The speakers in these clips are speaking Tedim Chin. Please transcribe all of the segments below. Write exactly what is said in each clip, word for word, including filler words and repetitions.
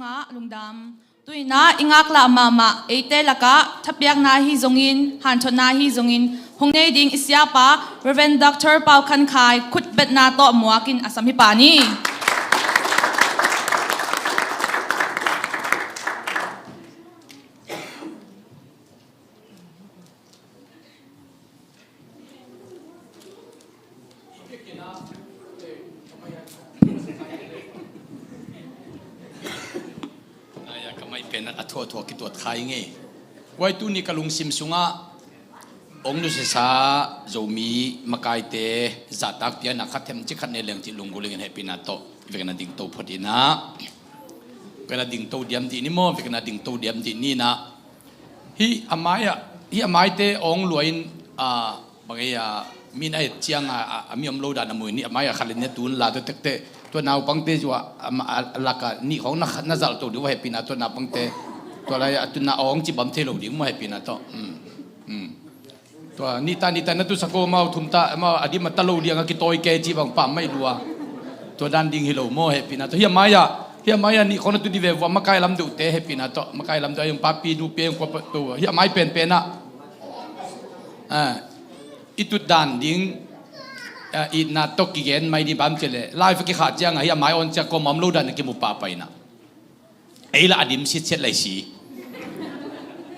Mah lungdam. Tuinah i ngaklah mahmah eite lakah thapiakna hi zongin, hanthotna hi zongin, hong nei ding i siapa Reverend Doctor Pau Khan Khai khutbetna tawh muakin a sam hi pah ni. Ai, a ka mai pen a thuathua kituat khai nge. Kuai tuni ka lungsim sungah ong nusiasa Zomi makaite zahtak piakna khat hem ci khat nei leng ci lunggulh ingin hehpihna tawh vekna dingto phot inah. Vekna dingto diam dih ni maw, vekna dingto diam dih ni inah. Hih a mai-ah, hih a maite awng luain, a, bang ei a, min a et ciang a, a, a mi om lo dan a mu in hih a mai-ah khalin nia tun la tua tekte, tua naupangte zua, a, a, a laka nih khawng na, na zalh to ding uh hehpihna tua naupangte, tua lai-ah a tuna awng ci bam thei lo ding maw hehpihna tawh. Um, um. Tua nihta nihta na tusak uh amau thumta amau a dim a ta lo liang a kitawi kei ci bang pam mai lua. Tua dan ding hi lo maw hehpihna tawh. Hih a mai-ah, hih a mai-ah nih khawng na tu dih ve vua makai lam deuhte hehpihna tawh. Makai lam deuh a iong papi nupi a iong kuapa to hih a mai penpen ah. Ah, i tut dan ding, ah, itna tawh kigen mai ni bam ci leh. Live a kikhah ciang a hih a mai on ciang kawm a om lo dan a kimu pahpah inah. Ei lah a dim sitsiat lai si.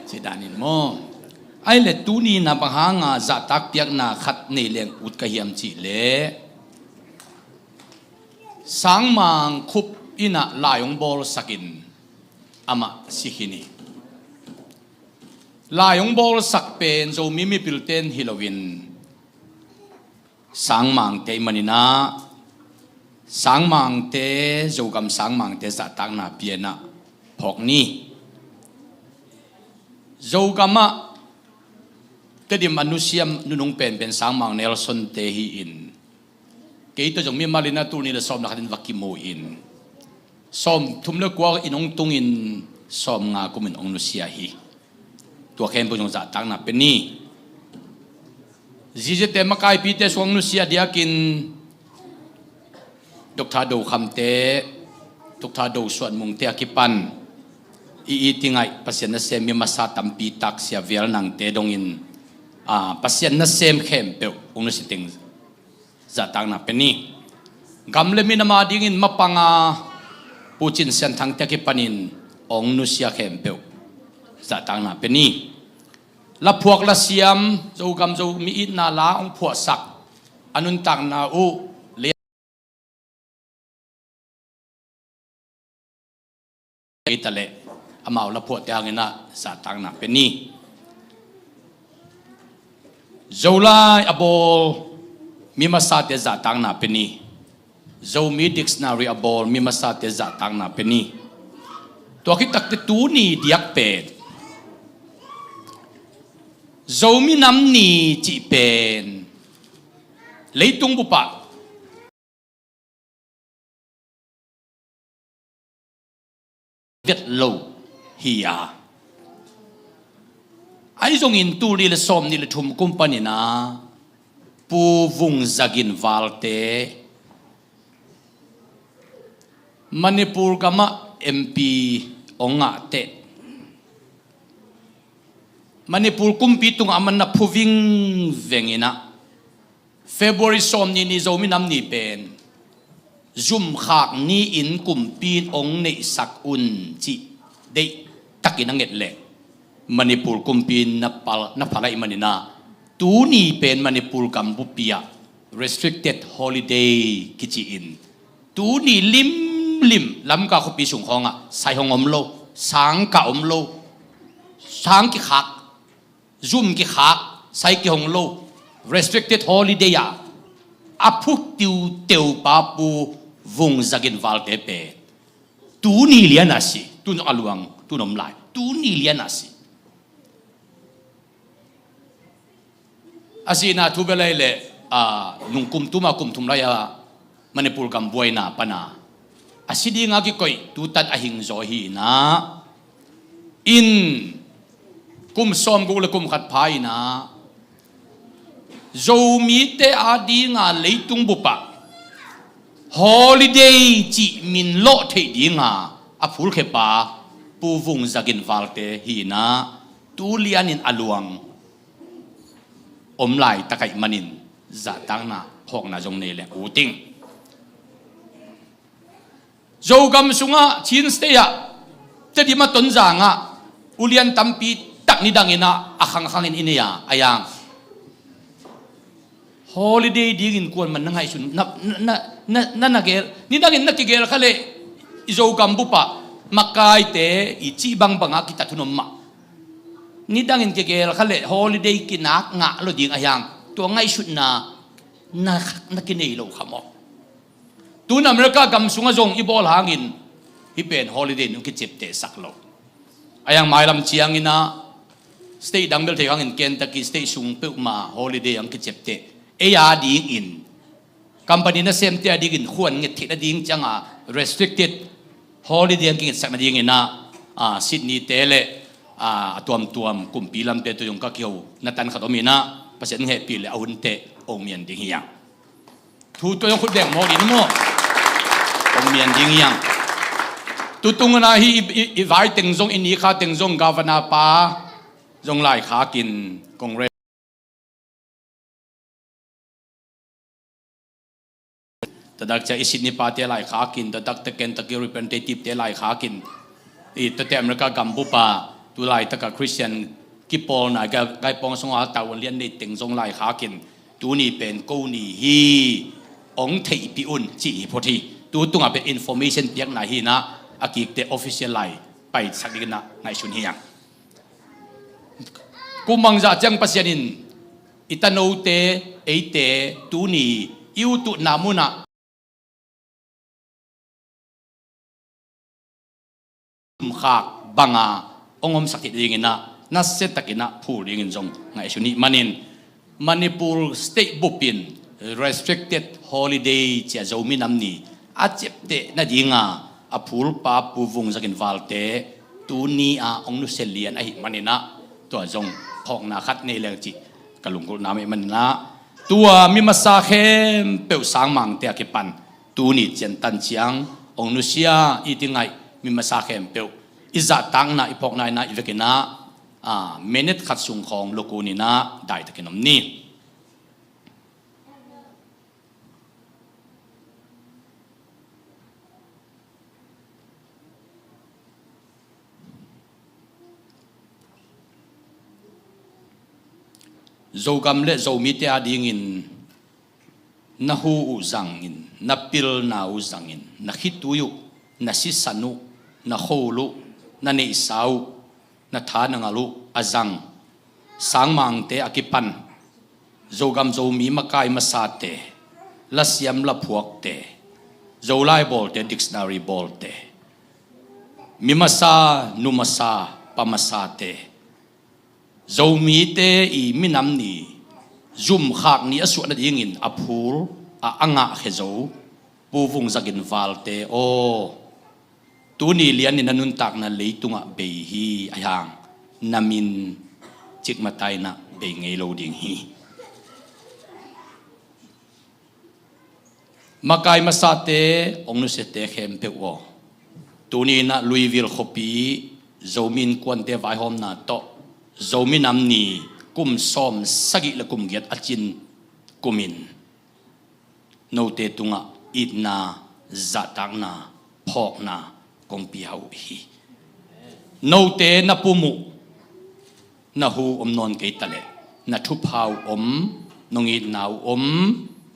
Ci danin maw. Ai le tuni na bang hanga zahtak piakna khat nei leng ut ka hiam cih leh Sangmang Khup inah lai hong bawlsakin amah si khin hi. Lai hong bawlsak pen Zomi mipilten hi loin Sangmangte i maninah, Sangmangte, Zogam Sangmangte zahtakna pianah phawk ni. Zogamah Tedim a nusiam nunung penpen Sangmang Nelson te hi-in, kei tawh zong mimal inah tul nih le sawm le khatin va kimu in, sawm thum le kua in hong tungin sawm nga kumin hong nusia hi. Tua khempeuh zong zahtakna pe ni. Ziziate makaipite suang nusia diakin Doctor Do Khamte, Doctor Do Suan Mungte a kipan i i tingaih Pasian nasem mi masa tampi taksia vial nangte dongin, a, Pasian nasem khempeuh hong nusia teng zahtakna pe ni. Gam le minam a dingin mapanga Pu Cin Sian Thangte a kipanin hong nusia khempeuh zahtakna pe ni. Laphuak lasiam, Zogam Zomi itna la hong phuahsak a nuntakna uh le Ei ta leh amau laphuahte hanginah zahtakna pe ni. Zolai a bawl mi masate zahtakna pe ni. Zomi dictionary a bawl mi masate zahtakna pe ni. Tua khit takte tuni diak pen Zomi Nam Ni cih pen leitung bupah vet lo hi a. Ahi zongin tul nih le sawm nih le thum kum panin ah Pu Vung Za Gin Valte Manipur gamah M P hong ngah teh Manipur kumpi tungah a man na phu vingveng inah February sawm nih ni Zomi Nam Ni pen zumkhak ni-in kumpi in hong neihsak un cih deihtakin a nget leh Manipur kumpi in na pal, na phalai manin ah tuni pen Manipur gambupi ah restricted holiday kici-in tuni limlim Lamka khuapi sung khawngah sai hong om lo, sangkah om lo, sang kikhak, zum kikhak, sai kihong lo, restricted holiday ah a phu tiuteu pa Pu Vung Za Gin Valte pen tuni lian a si, tun a luang tun om lai, tuni lian a si. A sihna thu bel ahih leh, a, nung kum tuma kum thum lai a Manipur gam buaina pana a si dinga kikoih tutan a hing zaw hi inah in kum sawm guk le kum khat pha inah Zomite a dinga leitung bupah holiday cih min lawh theih dinga a phulkhepa Pu Vung Za Gin Valte hi in ah, tu lianin a luang om laitak ahih manin zahtakna phawkna zong nei leng ut ing. Zogam sungah Chin State ah, Tedim ah, Tonzang ah ulian tampi tak nidangin ah a khangkhangin i nei a, a yang holiday dingin kuaman na ngaihsun, na, na, na, na, na gel, nidangin na kigel kha leh i Zogam bup ah makaite i cih bangbang ah kitat hun om mah. Nidangin kigel kha leh holiday kinak ngah lo ding a yang, tua ngaihsutna na, na kinei lo kha maw? Tun America gam sungah zong i bawl hangin hih pen holiday in hong kiciaptehsak lo. A yang mailam ciangin ah state dang bel thei hangin Kentucky state sung peuhmah holiday hong kiciapteh. Ei a dingin, company nasemte a dingin khuan nget theih nading cianga restricted holiday hong kingetsak nadingin ah, ah, Sydney te le, ah, a tuamtuam kumpi lamte tawh zong ka kiho na tan khat om in ah, Pasian hehpih le a hunte hong mian ding hi hang. Thu tua zong khut beng mawk in maw? Hong mian ding hi hang. Tutung in ah hih i, i, i vai teng zong, i ni kha teng zong, governor pa zong laikhakin, Congress, tua dak ciang i Sydney pate laikhakin, tua dak te Kentucky representative te laikhakin, i tuate America gam bup ah tu laitaka Christian kipawlna gai, gaipawng sungah tau lian nei teng zong laikhakin, tuni pen ko ni hi, hong theihpih un, cih hi phot hi. Tu tungah pen information piakna hi in ah, a kikte official lai paisak dingin ah ngaihsun hi hang. Kum bangzah ciang Pasian in i tanote, eite, tuni i ut utna munah khak banga hong omsak theih dingin ah, nasiatakin ah phul dingin zong ngaihsun ih manin, Manipur state bup in restricted holiday ci-a Zomi Nam Ni a ciapteh nadinga a phulpa Pu Vung Za Gin Valte tuni-a hong nusia lian ahih manin ah, tua zong phawkna khat nei leng cih ka lunggulhna mah ahih manin ah, tua mi masa khempeuh sangmangte a kipan tuni ciantan ciang hong nusia i ti ngaih mi masa khempeuh i zahtakna, i phawkna in ah i vekin ah, ah, minute khat sung khawng lukun in ah daitakin om ni. Zogam le Zomite a dingin na hu uh zangin, na pilna uh zangin, na khitui uh, na sisan uh, na khol uh, na neihsa uh, na tha na ngal uh a zang sangmangte a kipan Zogam Zomi makai masate, lasiam laphuakte, Zolai bawlte, dictionary bawlte, mi masa, nu masa, pa masate, Zomite i minam ni, zumkhak ni a suah nadingin a phul a, a ngahkhia zo Pu Vung Za Gin Valte aw, tuni lianin na nuntakna leitungah bei hi, ahih hang na min cikmah in ah bei ngei lo ding hi. Makai masate, hong nusiate khempeuh aw, tuni in ah Louisville khuapi Zomi Innkuante vaihawmna tawh Zomi Nam Ni kum sawm sagih le kum giat a cin kumin note tungah itna, zahtakna, phawkna kong pia uh hi. Note na pum uh, na hu om nawn kei taleh, na thupha uh om, nong itna uh om,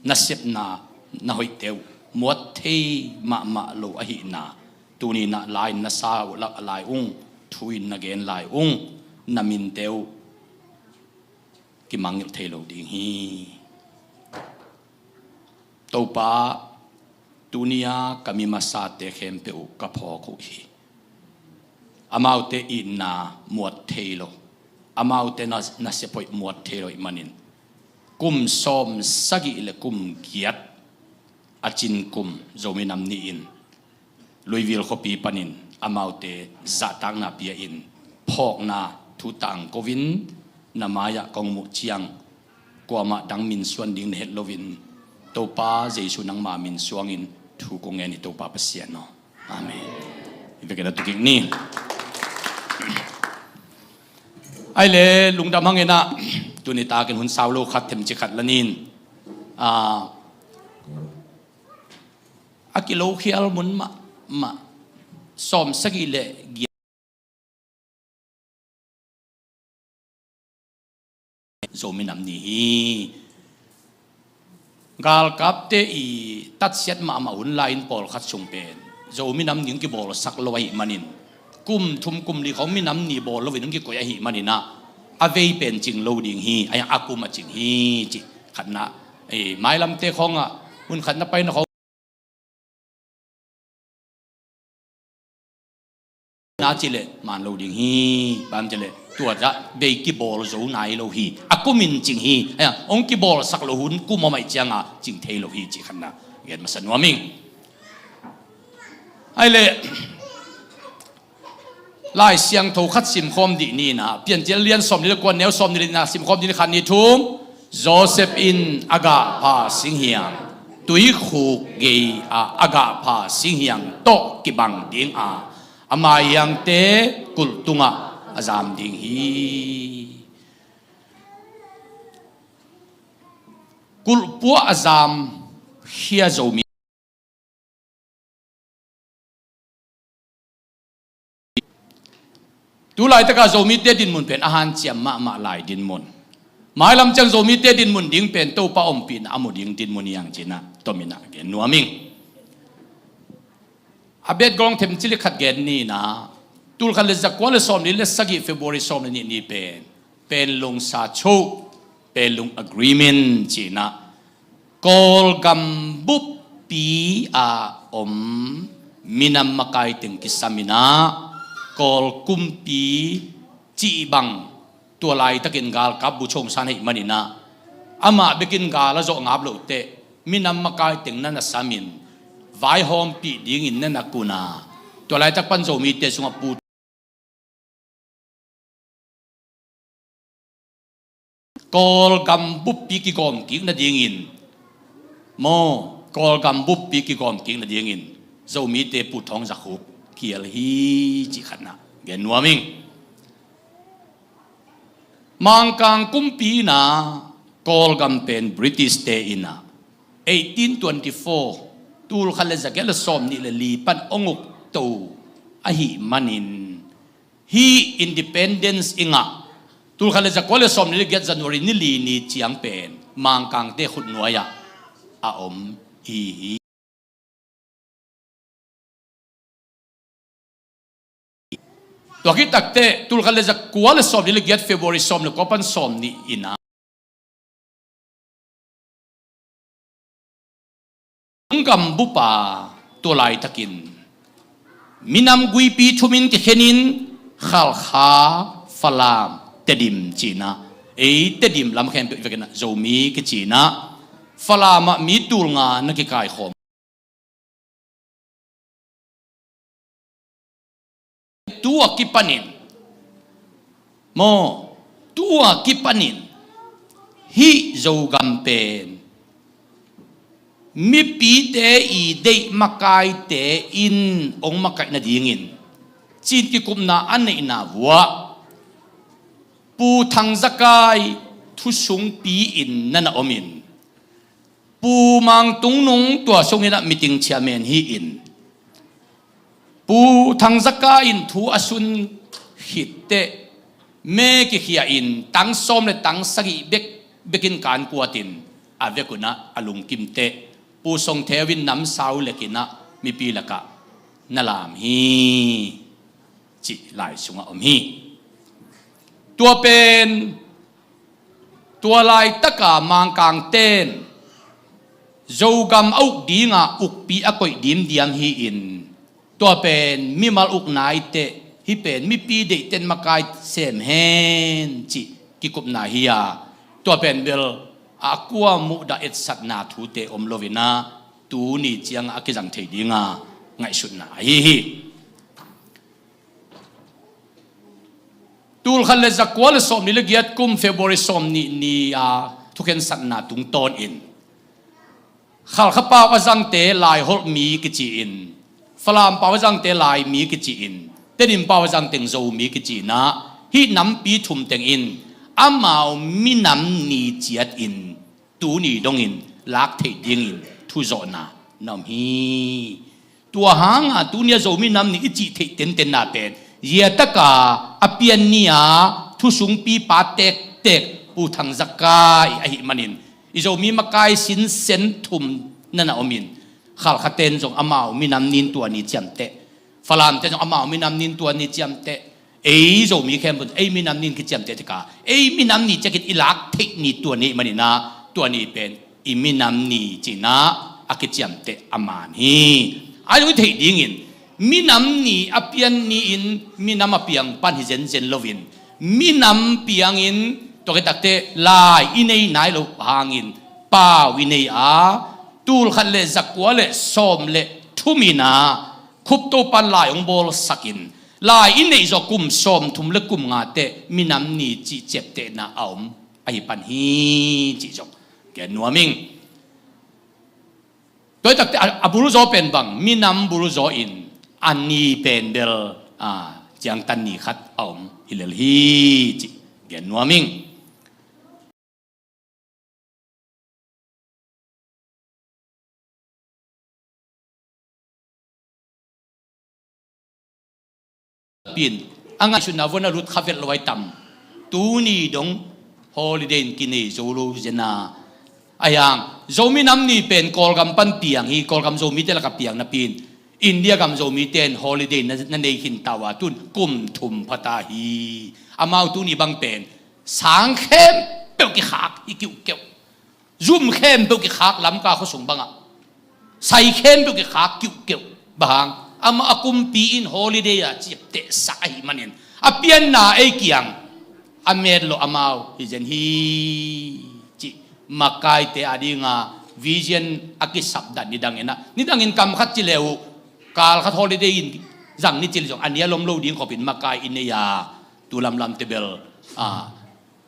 na sepna, na hoihte uh muat thei mahmah lo ahihna, tuni in ah la-in na sa uh lai ung, thu-in na gen lai ung, na minte uh kimangngilh thei lo ding hi. Topa, tuni-a ka mi masate khempeuh uh ka phawk uh hi. Amaute itna muat thei lo, amaute na, nasep hoih muat thei lo ahih manin, kum sawm sagih le kum giat a cin kum Zomi Nam Ni in Louisville khuapi panin amaute zahtakna pia-in, phawkna thu tangko-in, na mai-ah kong muh ciang kuamah dang min suan ding na het loin, Topa Jesu nangma min suangin thu kong ngen hi, Topa Pasian aw. Amen. Vekin a tukik ni. Ai le, lungdam hang in ah, tuni takin hun sau lo khat themci khat la nin. Ah, a kilokhial mun mahmah, sawm sagih le giat Zomi Nam Ni hi. Galkapte i tatsiat mahmah hun lai-in pawlkhat sung pen Zomi Nam Ni kibawlsak lo ahih manin, kum thum kum li khawng minam ni bawl loin hong kikoih ahih manin ah, a vei pen cing lo ding hi, a, a kum a cing hi, ci khatna. Ei, mailamte khawngah hun khatna paina khawng na ci leh man lo ding hi, bang ci leh tua zah vei kibawl zo nai lo hi, a kum in cing hi, a, hong kibawlsak lo hun kum a maih cianga cing thei lo hi, ci khatna gen masa nuam ing. Ai le, Lai Siangtho khat simkhawm dih ni in ah, Piancil lian sawm ni le kua, neu sawm ni le nihna simkhawm dih ni. Khat, nih, thum. Joseph in a gahpha singhiang, tuikhuk gei-ah a gahpha singhiang tawh kibang ding a, ama hiangte kulh tungah a zam ding hi. Kulh puah a zam khia Zomi. Tu laitakah Zomite dinmun pen a hanciam mahmah lai dinmun. Mailam ciang Zomite dinmun ding pen Topa ompihna a mu ding dinmun hi hang ci-in ah tomin ah gen nuam ing. A bet gawng themci le khat gen ni in ah, tul khat le zakua le sawm li le sagih, February sawm le nih ni pen Panglong Sacho, Panglong Agreement ci-in ah, Kawlgam buppi a om minam makai teng kisam in ah, Kawl kumpi cih bang tua laitakin galkap bu chawngsan ahih manin ah, amah bekin gal a zawh ngap loh teh, minam makai teng na na samin, vaihawmpih dingin na na kun a, tua laitak pan Zomite sungah pu Kawlgam buppi kigawm kik nadingin, maw, Kawlgam buppi kigawm kik nadingin Zomite Pu Thawng Za Khup kial hi, cih khatna gen nuam ing. Mangkang kumpi in ah Kawlgam pen British te in ah eighteen twenty-four, tul khat le zagiat le sawm nih le li pan hong ukto ahih manin, hih independence i ngah tul khat le zakua le sawm nih le giat January ni li ni ciang pen Mangkangte khutnuai-ah a om i hi. Tua khit takteh tul khat le zakua le sawm nih le giat February sawm le kua pan sawm nih in ah Kawlgam bup a, tua laitakin minam guipi thumin kikhenin Khalkha, Falam, Tedim ci-in ah, ei Tedim lam khempeuh i vekin ah Zomi kici-in ah, Falam ah mi tul nga na kikaikhawm. Tua kipanin, maw, tua kipanin hih Zogam pen mipite i deih makaite in hong makaih nadingin cin kikupna a neihna vuah Pu Thang Za Kai thusungpi in na na omin, Pu Mang Tung Nung tua sungin ah meeting chairman hi-in, Pu Thang Za Kai in thu a sun khit teh, me kikhia in tang sawm le tang sagih bek, bekin kan kuatin a vekun ah a lungkim teh, Pu Song Theu in namsau lekin ah mipi lakah na lam hi, cih lai sungah om hi. Tua pen tua laitaka Mangkangten Zogam a uk dinga ukpi a koih dimdiam hi-in, tua pen mimal uk nai teh, hih pen mipi deihten makai sem hen cih kikupna hi-a, tua pen bel a kua muhdah etsatna thute om loin ah, tuni ciangah a kizang thei dinga ngaihsutna ahi hi. Tul khat le zakua le sawm nih le giat kum February sawm nih ni-a thukhensatna tungtawnin Khalkha pau a zangte Laiholh mi kici-in Falam pau a zangte Laimi kici-in, Tedim pau a zangteng Zomi kici-in ah, hih nampi thum tengin amau minam ni ciatin tuni dongin lak theih dingin thuzawhna na om hi. Tua hanga tuni a Zomi nam ni i cih theih tentenna pen, zia taka a pian ni-a thusungpipa tektek Pu Thang Za Kai ahih manin, i Zomi makai sinsen thum na na omin, Khalkha ten zong amau minam nin tua ni ciamteh. Falam ten zong amau minam nin tua ni ciamteh. Ei Zomi khempeuh ei minam nin kiciamteh tika, ei minam ni ciakin i lak theih ni tua ni ahih manin ah, tua ni pen i minam ni ci-in ah a kiciamteh a man hi. A zong i theih dingin, minam ni a pian ni-in minam a piang pan hi zenzen loin, minam piangin tua khit takteh lai i nei nai loh hangin pau i nei a, tul khat le za kua le sawm le thum in ah, Khup Topa'n lai hong bawlsakin, lai i neih zawh kum sawmthum le kum nga teh minam ni cih ciaptehna a om ahi pan hi cih zong gen nuam ing. Tua hi takteh a, a bulzaw pen bang, minam bulzaw in a ni pen bel, a, ciangtan ni khat a om hi lel hi cih gen nuam ing. Pin, a ngaihsutna vuan a lut kha vet lo ai tam. Tuni dong holiday in kinei zo lo zena. Ahi hang, Zomi nam ni pen Kawlgam pan piang hi, Kawlgam Zomite lakah piang napi-in, India gam Zomite in holiday na, na nei khin ta uh a, tun kum thum pha ta hi. Amau tuni bang pen sang khempeuh kikhak hi kiuhkeuh. Zum khempeuh kikhak, Lamka khuasung bangah sai khempeuh kikhak kiuhkeuh. Bang hang, amah a kumpi in holiday a ciaptehsak ahih manin, a pianna ei kiang a met loh amau hi zen hi cih makaite a dinga vision a kisapdan nidangin ah, nidangin kam khat ci le uh, kal khat holiday in zang ni ci le zong a nia lom lo ding khopin makai i nei a, tu lamlamte bel, a,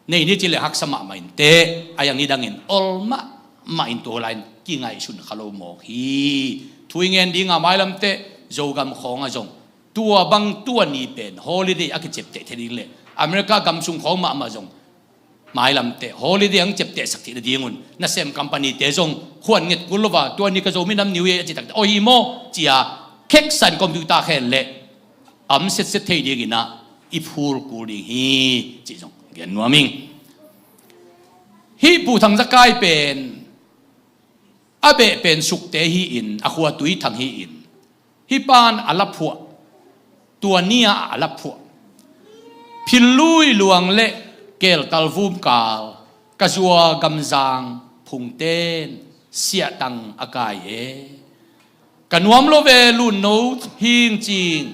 nei ni ci le haksa mahmah inteh, a yang nidangin ol mahmah in tua lai-in kingaihsun kha lo mawk hi. Thu i ngen dinga mailamteh Zogam khawngah zong tua bang tua ni pen holiday a kiciapteh thei ding le America gam sung khawng mahmah zong mailamteh holiday ang ciaptehsak theih nadingun nasem company-te zong khuan nget kul lo a, tua ni ka Zomi nam ni uh hi a cih takteh, aw hi maw ci-a kheksan computer khen le a om setset thei dingin ah i phul kul ding hi cih zong gen nuam ing. Hih Pu Thang Za Kai pen a beh pen Sukte hi-in, a khua Tuithang hi-in, hih pan a laphuah, tua ni-ah a laphuah, Phillui luang le Keltal vumkal, ka zua Gamzang phungten siahtang a kai e. Ka nuam lo ve, lunno hing cing,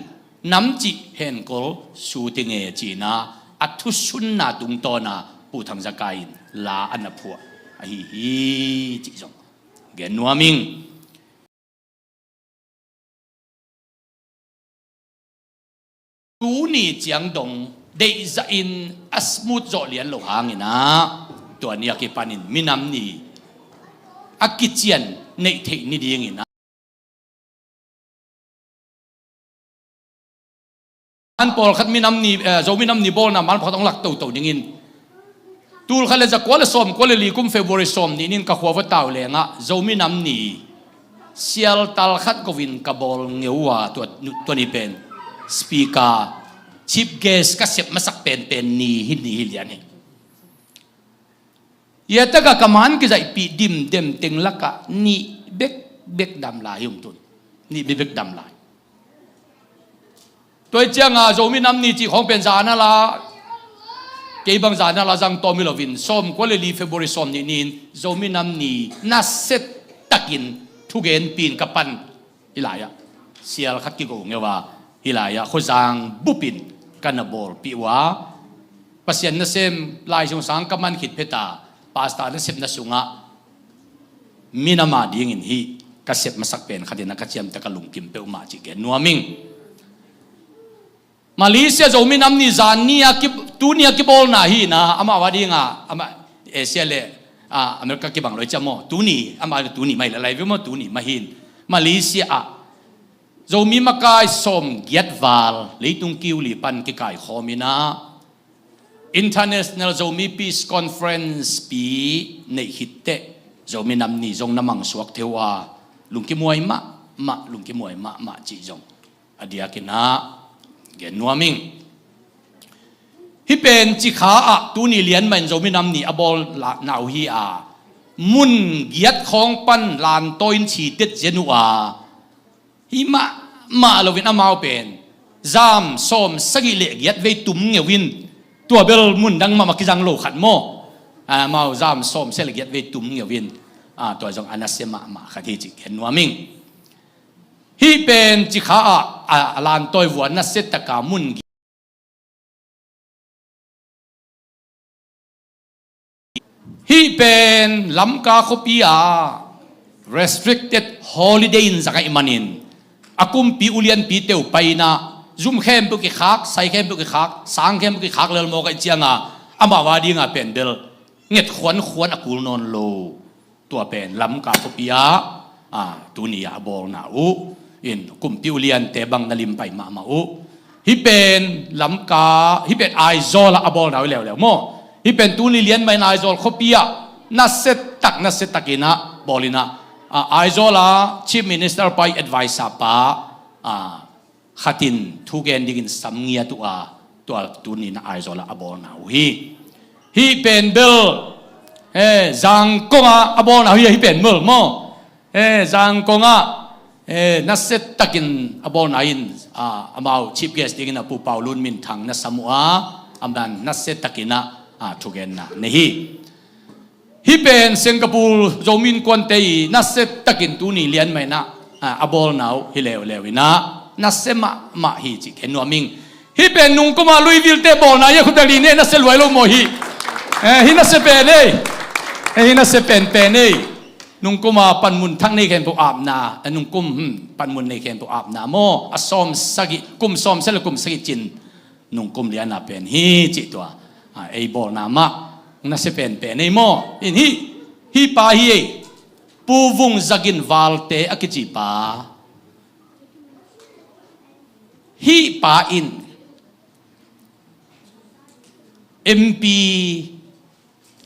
nam cih henkol sute nge ci-in ah a thusunna tungtawn a Pu Thang Za Kai in la a na phuah ahi hi cih zong gen nuam ing. Tuni ciang dong deihzah in a smooth zawh lian lo hangin ah, tua ni a kipanin minam ni a kician neih theih ni dingin ah, man pawlkhat minam ni, eh, Zo minam ni bawlna man pawlkhat hong lak toto dingin, tul khat le za kua le sawm kua le li kum February sawm nih nin ka khua va tau lengah Zo minam ni sialtal khat ko-in ka bawl ngeu a, tua, tua ni pen speaker, chief guest ka sep masak penpen ni hi, ni hi lian hi. Ia taka ka man kizaihpih dimdem teng lakah nih bekbek dam lai hi, um tun. Nih bekbek dam lai. Tua hi cianga Zo minam ni cih khawng pen zan a la, kei bang zan a la zang tawm hi loin, sawm kua le li February sawm nih nin Zo minam ni nasia takin thugenpih in ka pan hi lai-ah, sial khat kigo ngeu a, hi lai-ah khuazang bupin ka na bawlpih uh a, Pasian nasem, Lai Siangtho sang ka man khit phet a, pastor nasepna sungah minam a dingin hih ka sep masak pen khatin a ka ciamteh, ka lungkim peuhmah cih gen nuam ing. Malaysia Zo minam ni zan ni a ki, tuni a kibawlna hi na, amah a dinga, amah Asia le, ah, America kibang lo hi ciang maw, tuni, amah tuni mah hi lai ve maw, tuni mah hi in. Malaysia ah Zomi makai sawmgiat val leitung kiuli pan kikaikhawm in ah International Zomi Peace Conference pi neih khit teh Zomi Nam Ni zong na mangsuak thei uh a, lungkimuai mahmah, lungkimuai mahmah cih zong a diakin ah gen nuam ing. Hih pen Cikha ah tuni lian mah in Zomi Nam Ni a bawl na uh hi a, mun giat khawng pan lantawi in citet zen uh a, hi mahmah loin amau pen zam sawm sagih le giat vei tum ngeu in, tua bel mun dang mahmah kizang lo khat maw. Amau zam sawm sagih le giat vei tum ngeu in, tua zong a nasia mahmah khat hi cih gen nuam ing. Hih pen Cikha ah a lantawi vua nasia taka mun Hih pen Lamka khuapi ah restricted holiday in zang ahih manin a kumpi ulianpi teuh pai in ah zum khempeuh kikhak, sai khempeuh kikhak, sang khempeuh kikhak lelmawk ahih ciangin amau a dingin pen bel nget khuankhuan a kul nawn lo. Tua pen Lamka khuapi ah tuni a bawlna uh in kumpi uliante bang na lim pai mahmah uh. Hih pen Lamka, hih pen Aizawl ah a bawlna uh hi leuleu maw. Hih pen tuni lian mah in Aizawl khuapi ah nasia tak, nasia tak in ah bawl in ah, Aizawl ah Chief Minister pa ii advisor pa khat in thugen dingin sam ngiat uh a, tua tuni in ah Aizawl ah a bawlna uh hi. Hih pen bel Zangkong ah a bawlna uh hi, hih pen bel maw. Zangkong ah nasia takin a bawlna in amau chief guest dingin a Pu Pau Lun Min Thang na sam uh a, amah in nasia takin ah thugenna nei hi. Hih pen Singapore Zomi Innkuante ii nasia takin tuni lian mah in ah a bawlna uh hi leuleu in ah nasia mahmah hi cih gen nuam ing. Hih pen nungkum ah Louisville te bawlna hi a, khuta li ne, nasia luai lo maw hih. Hih nasia pen ei. Hih nasia penpen ei. Nungkum ah panmun thak nei khempeuh apna, nungkum panmun nei khempeuh apna maw, a sawm sagih, kum sawm sagih le kum sagih cin nungkum lian a pen hi cih tua ei bawlna mah nasia penpen ei maw. In hih, hih pa hi ei, Pu Vung Za Gin Valte a kici pa. Hih pa in M P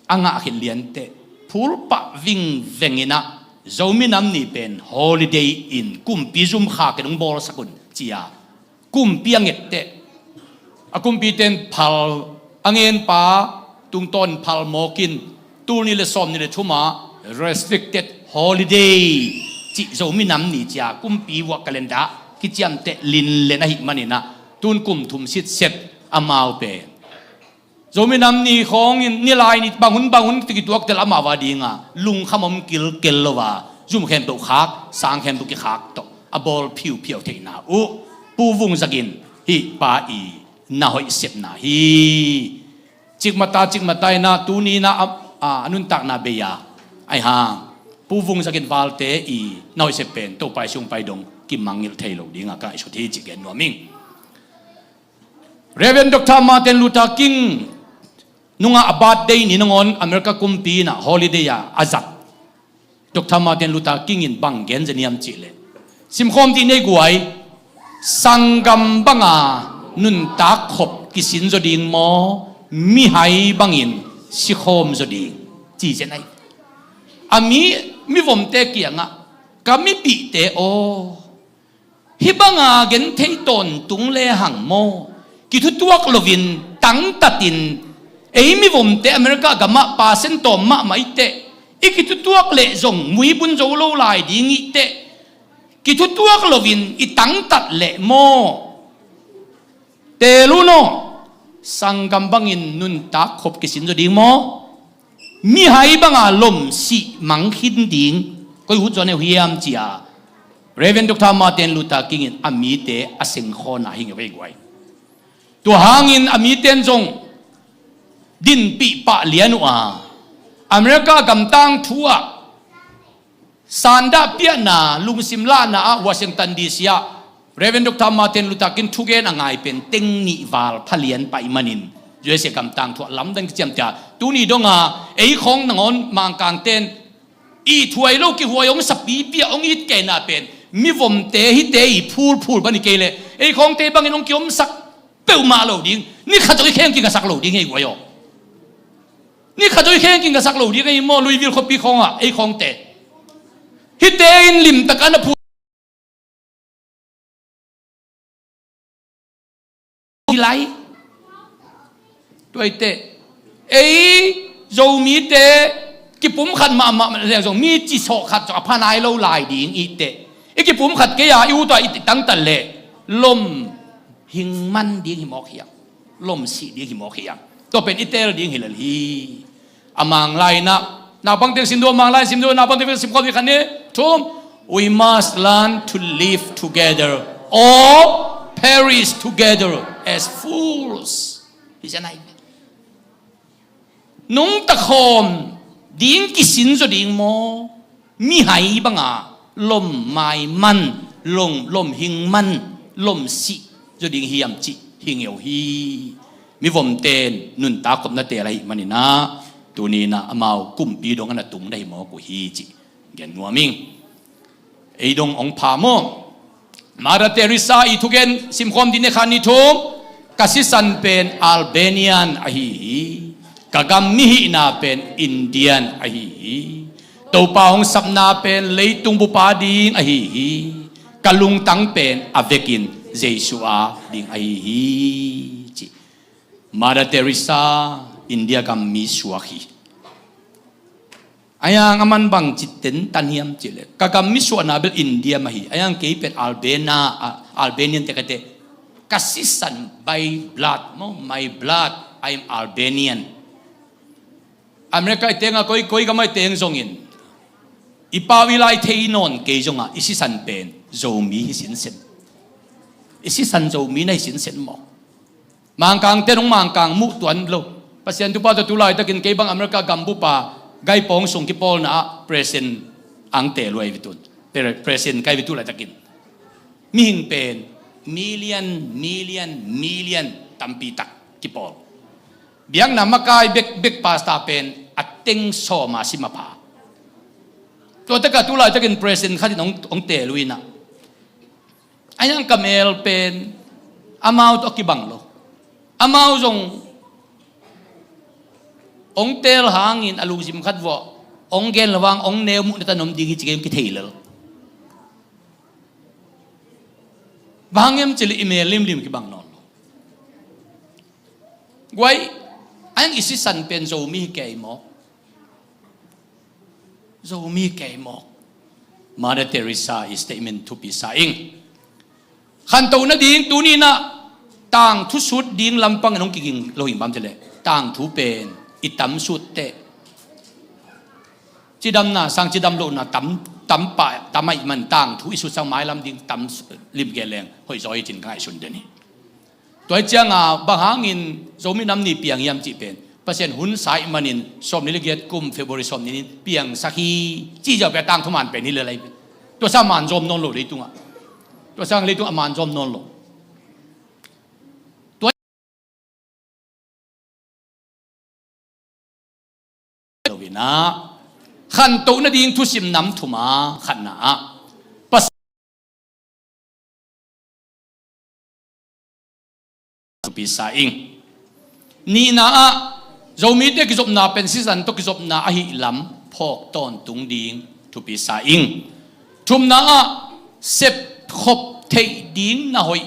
a ngah khit lian teh phul pah vingveng in ah Zomi Nam Ni pen holiday in kumpi zum khak in hong bawlsak un ci a, kumpi a nget teh a kumpite in phal, a ngen pa tungtawn in phal mawk in, tul nih le sawm nih le thum ah restricted holiday cih Zomi Nam Ni ci a kumpi vuah calendar kiciamteh linlen ahih manin ah tun kum thum sitset amau pen Zomi Nam Ni khawng in nilai ni bang hun bang hun kituak tel amau a dingin lungkham om kilkel lo a, zum khempeuh khak, sang khempeuh kikhak tawh a bawl phiuphiau theihna uh Pu Vung Za Gin hih pa ii na hoih sepna hi. Cikmata, cikmata in ah tuni in ah a, a nuntakna bei a, ahih hang Pu Vung Za Gin Valte ii na hoih sep pen Topa ii sung pai dong kimangngilh thei lo dingin ka ngaihsut hi cih gen nuam ing. Reverend Doctor Martin Luther King nungah a birthday ni nangawn America kumpi in ah holiday a a zat Doctor Martin Luther King in bang gen zen hiam cih leh, simkhawm dih ni ei guai, sanggam banga nuntak khop kisin zaw ding maw, mihai bangin sikhawm zaw ding, ci zen ahi. A mi, mivomte kiangah, ka mipihte aw, hih banga genthei tawntung lehang maw, kithutuak loin tangtatin, ei mivomte America gamah percent tawm mahmah i teh, i kithutuak leh zong muibun zo lo lai ding i teh, kithutuak loin i tangtat leh maw, teel un aw, sanggam bangin nuntak khop kisin zaw ding maw, mihai banga lomsih mang khin ding, koi ut zaw na hi uh hiam ci a, Reverend Doctor Martin Luther King in a mite a sengkhawna hi ngei vei guai. Tua hangin a mite in zong dinpih pah lian uh a, America gam tangthu ah sandah piakna, lungsim lahna ah Washington D C ah Reverend Doctor Martin Luther King thugen a ngai pen teng nih val pha lian pah ahih manin, U S A gam tangthu ah lamdang kiciamteh a, tuni dong a ei khawng nangawn Mangkangte in ithuai lo kihuai hong sapipi a hong it kei na pen Mivomte hihte i phulphul pan hi kei leh ei khawngte bangin hong kiomsak peuhmah lo ding. Ni khat zong i kheng kingasak lo ding hi ei guai aw. Ni khat zong i kheng kingasak lo ding ei maw, Louisville khuapi khawngah ei khawngte. Hihte in limtak a na phul hi lai. Tua hi teh ei Zomite kipumkhat mahmah leng zong mi cisawh khat zong a pha nai lo lai ding i hi teh. I kipumkhat kei a i ut a i tangtat leh lom hing man ding hi mawk hiam? Lom sih ding hi mawk hiam? Tua pen i teel ding hi lel hi. A Manglai in ah, naupang teng sim dua, Manglai sim dua, naupang teng sim khawm hi khat ni. Thum, we must learn to live together or perish together as fools. Hi zen ai. Nungta khawm ding kisin zaw ding maw? Mihai banga lom maiman, lom, lom hing man, lom sih zaw ding hiam cih hi ngeu hi. Mivomten nuntak khopna teel ahih manin ah tuni in ah amau kumpi dong a na tung na hi mawk uh hi cih gen nuam ing. Ei dong hong pha maw? Mother Teresa i thugen simkhawm ding ni khat ni thum. Ka sisan pen Albanian ahi hi. Ka gam mihihna pen Indian ahi hi. Topa hong sapna pen leitung bupa ding ahi hi. Ka lungtang pen a vekin Jesu a ding ahi hi, ci. Mother Teresa India gam mi suak hi. Ayang a man bang ci tentan hiam cih leh ka gam mi suahna bel India mah hi. Ayang kei pen Albania, ah, Albanian te ka teh. Ka sisan by blood maw, my blood, I am Albanian. America i teng a koi, koi gam a i teng zongin i pau i lai thei nawn kei zongah i sisan pen Zomi hi sinsen. I sisan Zomi na hi sinsen maw? Mangkang ten hong Mangkang muh tuan lo. Pasian thupha tawh tu laitakin kei bang America gambupa gaipawng sung kipawlna ah president ang teh luai vitun. Pre-, president kai vitu laitakin mihing pen million, million, million tampi tak kipawl. Biakna makai bek, bek pasta pen a teng sawma sim a pha. Tua taka tu laitakin president khatin hong, hong teh luina. Ayang ka mel pen amau tawh a kibang lo. Amau zong hong teel hangin a lungsim khat vuah hong gen lo vang hong neu muh na ta nom ding hi ci kei hong kithei lel. Bang hang hiam cih leh i mel limlim kibang nawn lo. Guai, ayang i sisan pen Zomi hi kei maw? Zomi kei mawk. Mother Teresa i statement thupi sa ing. Khantoh nading tuni in ah tangthu sut ding lampang in hong kiging lo hi bang cih leh tangthu pen i tam sut teh. Cidamna sang cidam lohna tam, tam pah, tam ahih man tangthu i sut sang mailam ding tam limgel leng hoih zaw hi cin ka ngaihsun den hi. Tua hi cianga bang hangin Zomi Nam Ni piang hiam cih pen Pasian hun sa ahih manin sawmnih le giat kum February sawmnih ni-in piangsak hi. Ci ziau pia tangthu man pen hi le lai. Tua sa man zawm nawn lo leitungah. Tua sang leitungah man zawm nawn lo. Tua lo in ah khantoh nading thusim nam thum ah khatna ah Pasian thupi sa ing. Nihna ah Zomite kizopna pen sisan tawh kizopna ahih lam phawk tawntung ding thupi sa ing. Thumna ah sepkhop theih ding na hoih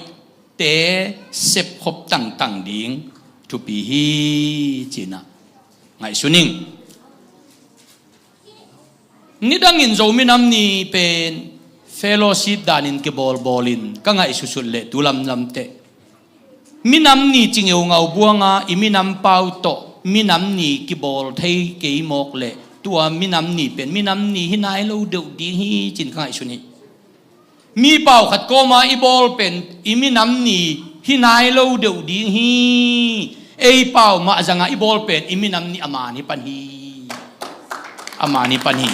te sepkhop tangtang ding thupi hi ci-in ah ngaihsun ing. Nidangin Zomi Nam Ni pen fellowship danin kibawlbawlin ka ngaihsutsut leh tu lamlam teh minam ni ci ngeungau buanga i minam pau tawh minam ni kibawl thei kei mawk leh tua minam ni pen minam ni hi nai lo deuh ding hi cin ka ngaihsun hi. Mi pau khat kawma i bawl pen i minam ni hi nai lo deuh ding hi. Ei pau mah zanga i bawl pen i minam ni a man hi pan hi. A man hi pan hi.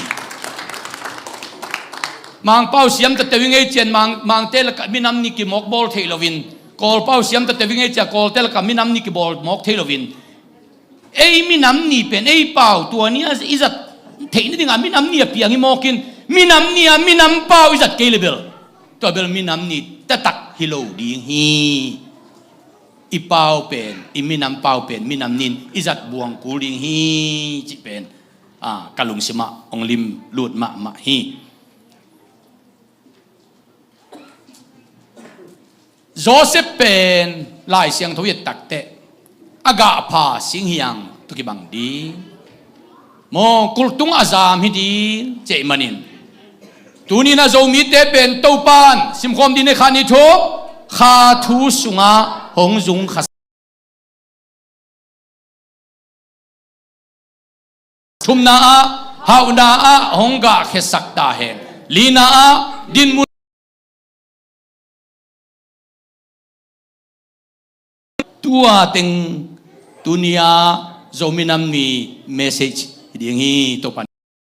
Mangpau siam tateu i ngei cian mang, mangte lakah minam ni kimawk bawl theih loin Kawlpau siam tateu i ngei cian Kawlte lakah minam ni kibawl mawk thei loin ei minam ni pen ei pau tua ni a i zat theih nadinga minam ni a piang hi mawkin minam ni a minam pau i zat kei le bel Tua bel minam ni taktak hi lo ding hi. I pau pen, i minam pau pen minam ni in i zat buang kul ding hi, cih pen ka lungsimah hong limlut mahmah hi. Joseph pen Lai Siangtho i et takteh a gahpha singhiang tawh kibang ding maw, kultung a zam hi ding cih manin, tuni-in a Zomite pen Topan simkhawm ding hi. Khat, nih, thum, kha thu sungah hong zung kha. Thumna ah, hauhna ah hong gahkhiasak ta hen. Lina ah, dinmun. Tua teng tuni-a Zomi Nam Ni message hi ding hi. Topan